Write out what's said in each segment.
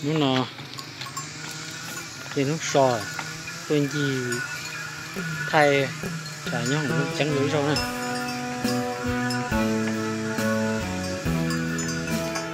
Hnub no yog hnub so, tuaj ncig thaij tsam nyob hoom Looj Ceeb ua ib zaug na.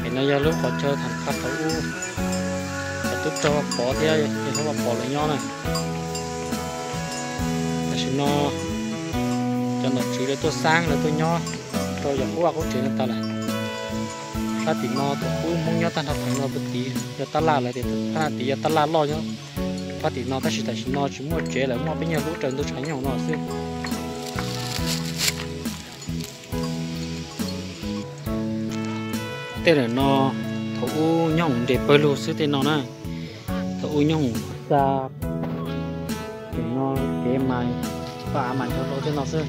Pem no yog lub qhov chaw tham qha thaum ub, cov tub rog Vaj Pov thiab yawg hlob Vaj Pov lawv nyob na. Tam sim no cov nom tswv lawv tuaj xab lawv tuaj nyob rau yog qub vaj qub tsev no tas lawm. Sab tim no thaum ub Hmoob nyob tag nrho theem no puag tid yog tab laj lawm, tias phab no tid yog tab laj loj nyob phab tim no, tab sis tam sim no tsis muaj tsev lawm, muaj peb nyuag lub raws ntug tshav nyooj no xwb. Tej ntawm no thaum ub nyob hoom nres pawg lug xwb tej no na. Thaum ub nyob hoom xa, nim no kev mas paj av mas nrov rau tej no xwb.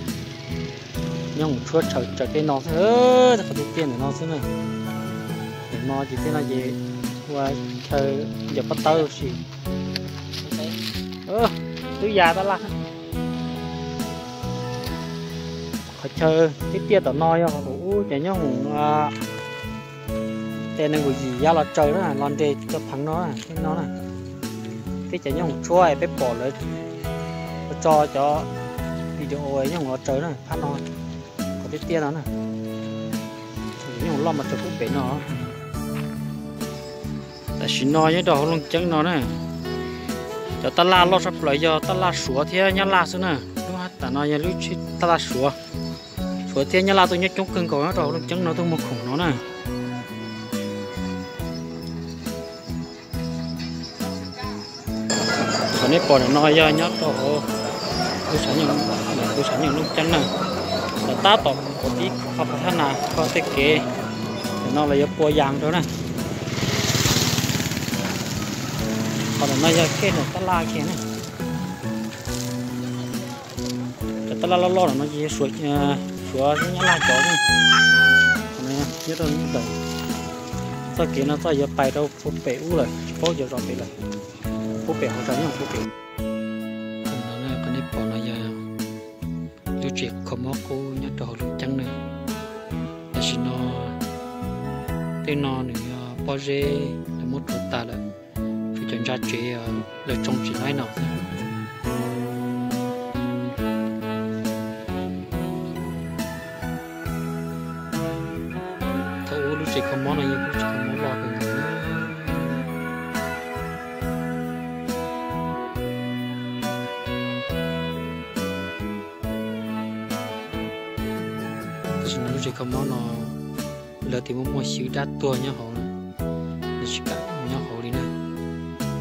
Nyob hoom tshuab tshaws raws tej no xwb, qhov tiaj tiaj ntawm no xwb na. Nim no ces tej no ces ua chaw ncaws pob tawb si. Twb ya tab laj. Qhov chaw tiaj tiaj tom no yog thaum ub ces nyob hoom es nees nkaum yim ya los tsaws na, los nres rau pheev no, tej no na. Tej cov nyob hoom tshuab peb pom lawv tso cov video nyob hoom los tsaws na, phab no, qhov tiaj tiaj no na. Nyob hoom loj mas tsaws pub pem no. Tam sim no nyob rau hauv Looj Ceeb no na, cov tab laj loj tshaj plaws yog tab laj Suav thiab Nyab Laj xwb na. Lub tam no yog lub tab laj Suav. Suav thiab Nyab Laj tuaj nyob coob kawg nkaus nyob rau hauv Looj Ceeb no tuaj muag khoom no na. Qhov nej pom ntawm no yog nyob rau hauv lub tshav nyooj Looj Ceeb na. Tom tab tom qhov tib qhov pov thab nas kho tej kev, ntawm no los yuav pua yas rau na. Qhov ntawm no yog khej ntawm tab laj kiag na. Cov tab laj loj loj no ces Suav, Suav Nyab Laj cov. Nyob rau ntawm txoj kev no txoj yuav pais rau pem ub lawm, tsis paub cov zos pem lawm. Pub pem hauv tshav nyooj pub pem. Qhov nej pom no yog lub tsev kho mob qub nyob rau hauv Looj Ceeb na. Tam sim no tej no nws pob zeb lawv muab rhuav tas lawm, tshuav cov ntsa tsev lawv tsoo tsis laib no xwb. Thaum ub lub tsev kho mob no yog lub tsev kho mob loj kawg nkaus. Tam sim no lub tsev kho mob no lawv tias muaj muaj xyw dab tuag nyob hauv, lawv tsis kam nyob hauv li na,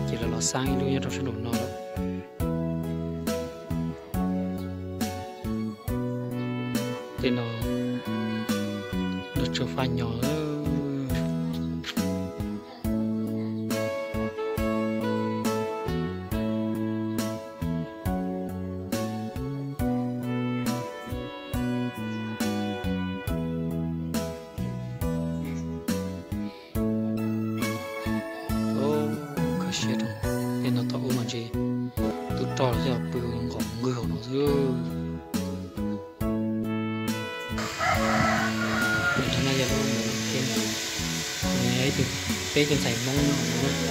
ces lawv los xab ib lub nyob rau sab nraum no lawm. Tej no lawv tsoo faj nyo. Kho siab rau, tej no thaum ub mas ntshe tub rog los yog pw nqos nqwg hauv no xwb. Nyob no yog lub mus thiab, ib tug peb tug ntxhais Hmoob nyob hauv no.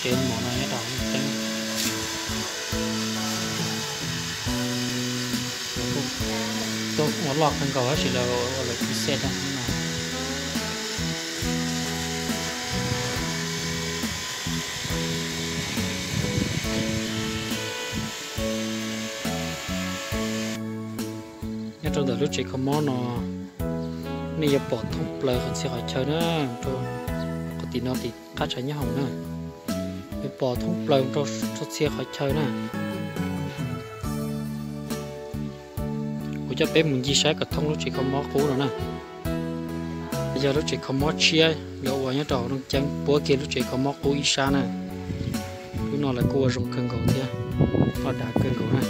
Tsev mom no nyob rau hauv Looj Ceeb. Tuaj ua loj kawg nkaus tab sis lawv ua lawv pheej xej rau no. Nyob rau ntawm lub tsev kho mob no, nej yuav pom thoob plaws qhov txhia qhov chaw na, rau qhov tim no tim qab tshav nyob hoom na. Yuav pom thoob plaws rau txhia qhov chaw na. Kuv coj peb mus ncig saib kom thoob lub tsev kho mob qub no na. Yog lub tsev kho mob tshiab lawv ua nyob rau hauv Looj Ceeb puab kiag lub tsev kho mob qub ib sab na. Lub no lawv kuj ua zoo kawg nkaus thiab, loj dav kawg nkaus na.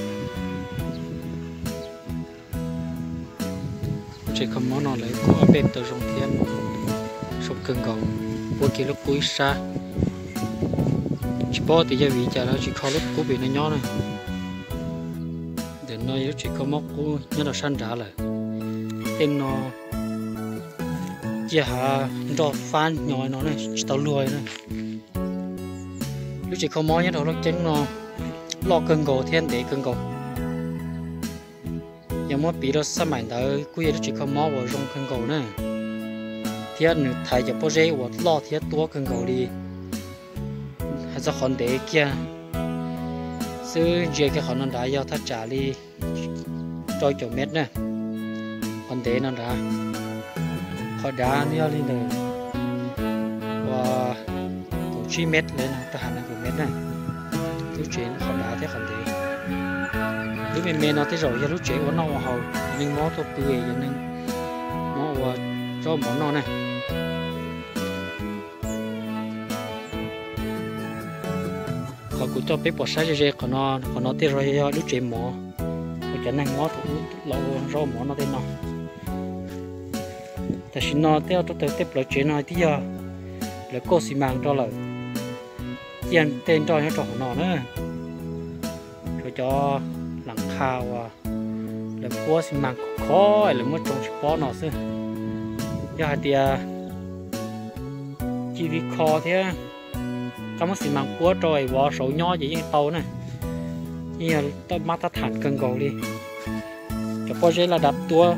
Lub tsev kho mob no lawv kuj ob peb tau zoo thiab, zoo kawg nkaus, puab kiag lub qub ib sab. Tsis paub tias yog vim cas lawv tsis kho lub qub pem no nyob na. Ntawm no yog lub tsev kho mob qub nyob rau sab nrad lawm. Tej no Cia hav nroj fab hnyo no ne, tsis tau luag na. Lub tsev kho mob nyob rau Looj Ceeb no loj kawg nkaus thiab ntev kawg nkaus. Yog muab piv rau xab maim ntawd kuj yog lub tsev kho mob uas zoo kawg nkaus na, thiab nws thaiv cov pob zeb uas loj thiab tuab kawg nkaus li. Hais txog qhov ntev kiag xwb, ntsia kiag qhov no nrad yog thaj tsam li rau caum mev na, qhov ntev no nrad. Qhov dav yog li ntawm uas kaum tsib mev li no rau hauv nees nkaum mev na. Lub tsev qhov dav thiab qhov ntev. Lub me me no tej zaum yog lub tsev ua noj ua haus, yog neeg mob tuaj pw, yog neeg mob ua zaub mov noj na. Qhov kuv coj peb pom saib ze ze qhov no, qhov no tej zaum yog lub tsev mov uas cov neeg mob thaum ub los ua zaub mov noj tej no. Tam sim no tej rau taws tej plawv tsev no twb yog lawv kauj xi mas rau lawm, ciaj tej nroj nyob rau hauv no na. Tshuav cov lam qha uas lawv puab xi mas khov es lawv muab tsoo tsis pob no xwb. Yog hais tias ci li kho thiab qab muab xi mas puab rau es vov saud nyob ces yeej tau na. Yeej yog mab tab tham kawg nkaus li. Cov pob zeb laj dav tuab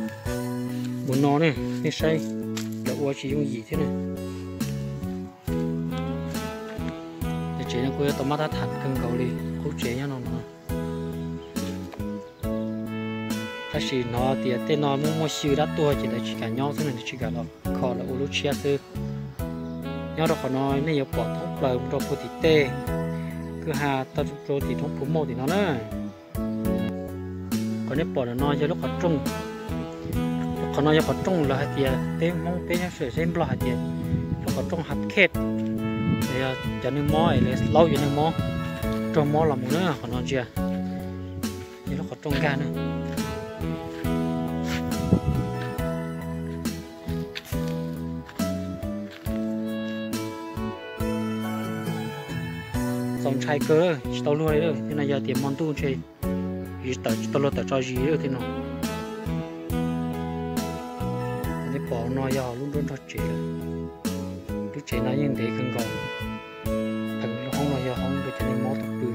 mus no ne, nej saib, lawv ua tsis yooj yim thiab na. Tsev no kuj yuav tau mab tab tham kawg nkaus li, qub tsev nyob no no. Tab sis hnov tias tej no muaj muaj xyw dab tuag ces lawv tsis kam nyob xwb, lawv tsis kam los kho, lawv ua lub tshiab xwb. Nyob rau qhov no nej yuav pom thoob plaws mus rau puag tim tej kwj ha, tau rau tim roob Phu Mauj tim no na. Qhov nej pom ntawm no yog lub qhov rooj. Lub qhov no yog qhov rooj lawv hais tias peb Hmoob peb nyob sawv daws saib Nplog hais tias lub qhov rooj hab khet, yog cov neeg mob es lawv laub cov neeg mob raug mob los mus na. Qhov no ntsia, yog lub qhov rooj nkag na. Txaus ntshai kawg, tsis tau luag li. Tej no yog tias hmo ntuj ntshe tsis tau luag tawm tso zis li tej no. Nej pom no yog lub nruab nrog tsev lawm. Lub tsev no yeej ntev kawg nkaus. Pheej lub hoob no yog hoob rau cov neeg mob tuaj pw,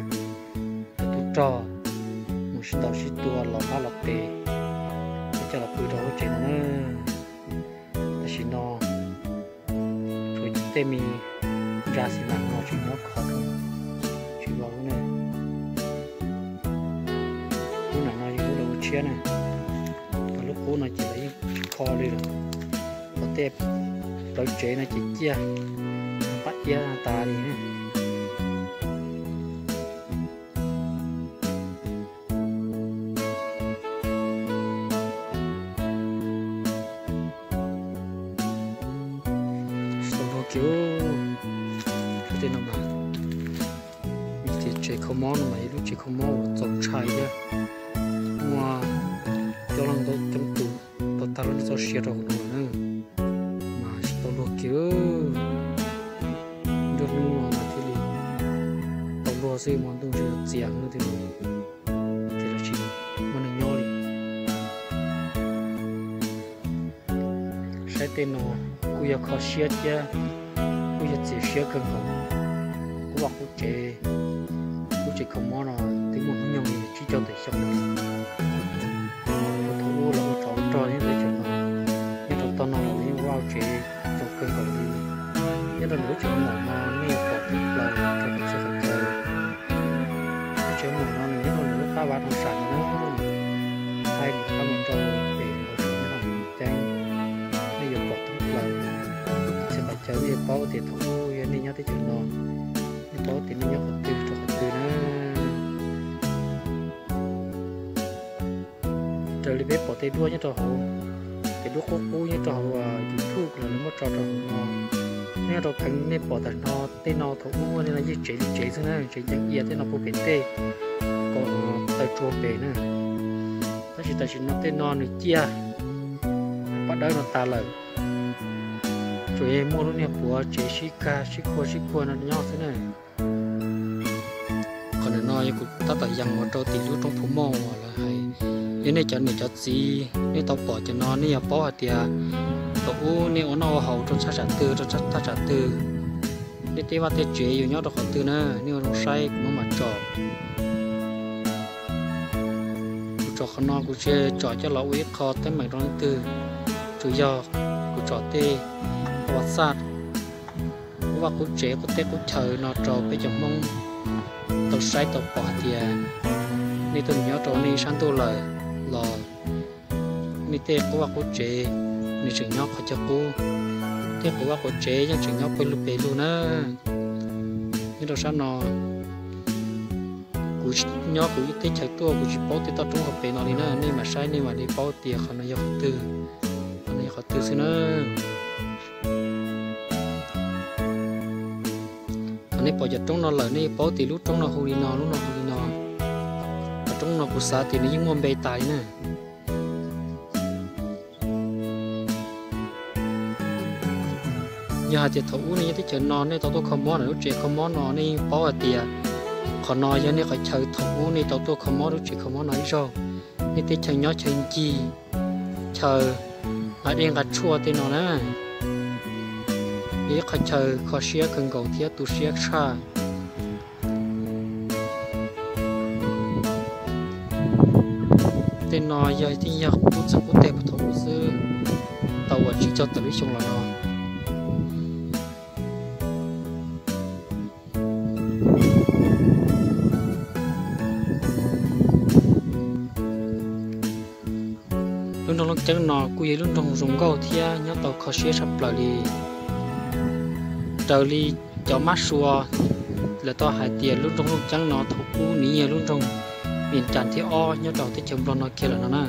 cov tub rog mus sib ntaus sib tua los pab los pes, coj los pw rau lub tsev no na. Tam sim no tshuav tej me ntsa xi mas no tseem nyob khov, tsis vau ne. Lub no no yog lub lawv ua tshiab na, lub qub no ces lawv yeej tsis kho li lawm. Qhov tej plawv tsev no ces ciaj qab iab tas li. Tsis tau luag kiag, tej no mas vim tias tsev kho mob no mas yog lub tsev kho mob uas txaus ntshai thiab, muaj coob leej ntau coob tus tau tag lub neej txoj sia rau hauv no na, mas tsis tau luag kiag. Nruab hnub no mas thiaj li tau luag xwb, hmo ntuj ntshe txias hnub thiaj li, ces lawv tsis muaj neeg nyob li. Saib tej no kuj yog kho siab thiab kuj yog txias siab kawg nkaus. Qub vaj qub tsev, lub tsev kho mob no twb muaj hnub nyoog li tsib caug tawm xyoo no. Thaum ub los ua tsov ua rog nyob teb chaws no, nyob rau tog no los yeej ua tsev zoo kawg nkaus li. Nyob rau nws lub tsev mom no nej yuav pom thoob plaws rau qhov txhia qhov chaw. Lub tsev mom no nws nyob rau nws lub qab vaj rau sam no na, thaij nws qab mus rau pem hauv saum nyob hauv ceeb, nej yuav pom thoob plaws. Txhia qhov chaw nej yuav paub tias thaum ub yog nej nyob teb chaws no, nej paub tias nej nyob qhov twg rau qhov twg na. Raws li peb pom tej duab nyob rau hauv, tej duab qub qub nyob rau hauv YouTube los lawv muab tso rau hauv no. Nyob rau pheej nej pom tam no, tej no thaum ub nej no yeej tsev li tsev xwb na, tsev ncees ia tej no puag pem tej kom taw tsua pem na. Tab sis tam sim no tej no nws ciaj paj dawb no tas lawm, tsuas yog muaj lub niag puav tsev sib kag sib khuag sib khuag no nyob xwb na. Qhov ntawm no yog kuv tab tom yees mus rau tim lub roob Phu Mauj uas lawv hais, Nej cov niam cov txiv, nej tau pom cov no nej yuav paub hais tias thaum ub nej ua noj ua haus rau thaj tsam twg, rau thaj tsam twg, nej tej vaj tej tsev yus nyob rau qhov twg na, nej ua zoo saib kuv mam tsom. Kuv tsom qhov no kuv tsis tsom coj los ua ib qho teeb meem rau leej twg, tsuas yog kuv tsom tej ua txaj, qub vaj qub tsev, qub teb qub chaw no rau peb cov Hmoob tau saib tau pom hais tias nej tuaj nyob rau nej sab ntuj lawm los nej tej qub vaj qub tsev nws tseem nyob qhov chaw qub, tej qub vaj qub tsev yeej tseem nyob pawg lug pes lug na. Nyob rau sab no, kuv nyob kuv ib teb chaws tuaj kuv tsis paub tej toj roob hauv pes no li na, nej mam saib nej mam li paub tias qhov no yog qhov twg, qhov no yog qhov twg xwb na. Thaum nej pom cov roob no lawm nej paub tias lub roob no hu li no, lub no hu li no. Cov roob no kuv xav tias nws yeej muaj npe tas li na. Yog hais tias thaum ub nej nyob teb chaws no nej tau tuaj kho mob ntawm lub tsev kho mob no nej yeej paub hais tias qhov no yog nej qhov chaw thaum ub nej tau tuaj kho mob lub tsev kho mob no ib zaug. Nej teb chaws nyob chaw ncig, chaw nqa dej nqa tshuaj tej no na, yog ib qhov chaw kho siab kawg nkaus thiab tu siab tshaj. Tej no yog tej yog qub txheej qub teg puag thaum ub xwb, tau uas tsib caug tawm lub xyoo los no. Lub nroog Looj Ceeb no kuj yog lub nroog zoo nkauj thiab nyob tau kho siab tshaj plaws li. Raws li cov mab sua, lawv tau hais tias lub nroog Looj Ceeb no thaum ub nws yog lub nroog Vias Cas thib ob nyob rau teb chaws Nplog no kiag lawm no na.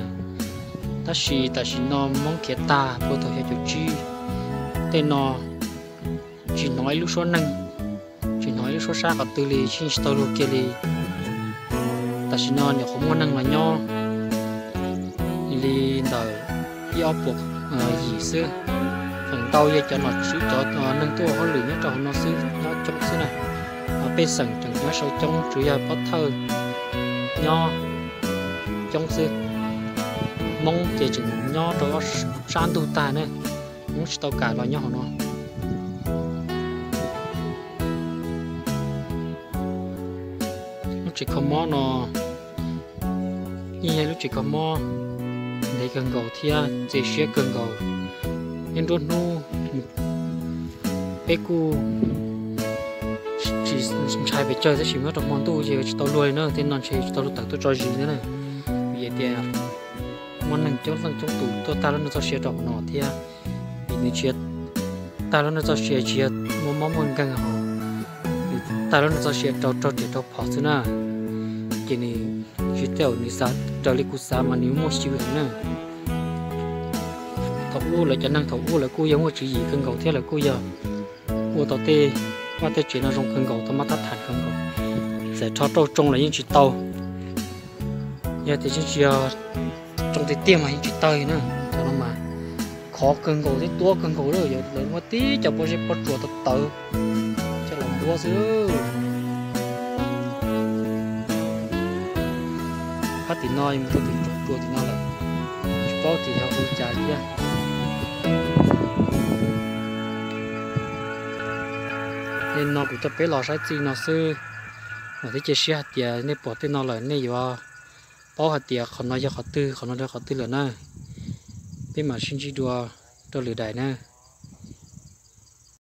Tab sis tam sim no Hmoob khiav tag puag thaum xyoo cuv tsib, tej no tsis hnov ib lub suab neeg, tsis hnov ib lub suab sab qhov twg li, tsis tau luag kiag li. Tam sim no nyuam qhuav muaj neeg los nyob li ntawm ib ob puas yim xwb. Feem ntau yog cov nom tswv cov neeg tuaj ua hauj lwm nyob rau hauv no xwb, nyob coob xwb na. Pej xeem tseem nyob sau coob, tsuas yog pov thawj nyob coob xwb. Hmoob ces tseem nyob rau ob sab ntug tag ne, Hmoob tsis tau kam los nyob hauv no. Lub tsev kho mob no yeej yog lub tsev kho mob ntev kawg nkaus thiab ntxim siab kawg nkaus. Niaj nruab hnub peb kuj tsis ntshai pes tsawg, tab sis nyob rau hmo ntuj ces tsis tau luag li na, tej no ntshe tsis tau luag tawm tuaj tso zis na. Vim tias muaj neeg coob leej coob tus tuaj tag lub neej txoj sia rau hauv no thiab, vim nws tsis yog tag lub neej txoj sia tsis yog muaj mob muaj nkeeg hos, nws tag lub neej txoj sia rau raug riam rau phom xwb na. Ces nws tsis tau, nws xav raws li kuv xav mas nws muaj xyw heev na. Thaum ub lawv cov neeg thaum ub lawv kuj yog muaj tswv yim kawg nkaus thiab lawv kuj yog ua tau tej vaj tej tsev no zoo kawg nkaus, tau mab tab tham kawg nkaus. Txawm rho rauj tsoo los yeej tsis tau, yog tias tsis yog tsoo tiag tiag mas yeej tsis tawg na. Cov no mas khov kawg nkaus thiab tuab kawg nkaus lawm, lawv muab tib cov pob zeb pob tsuas tawv tawv coj los npuab xwb. Phab tim no mus rau tim roob rua tim no lawm, tsis paub tias yog ua li cas thiab. Tej no kuv coj peb los saib txij no xwb, mas thiab cia siab hais tias nej pom tej no lawm nej yuav paub hais tias qhov no yog qhov twg, qhov no yog qhov twg lawm na. Peb mam sib ntsib dua rau lwm daim na.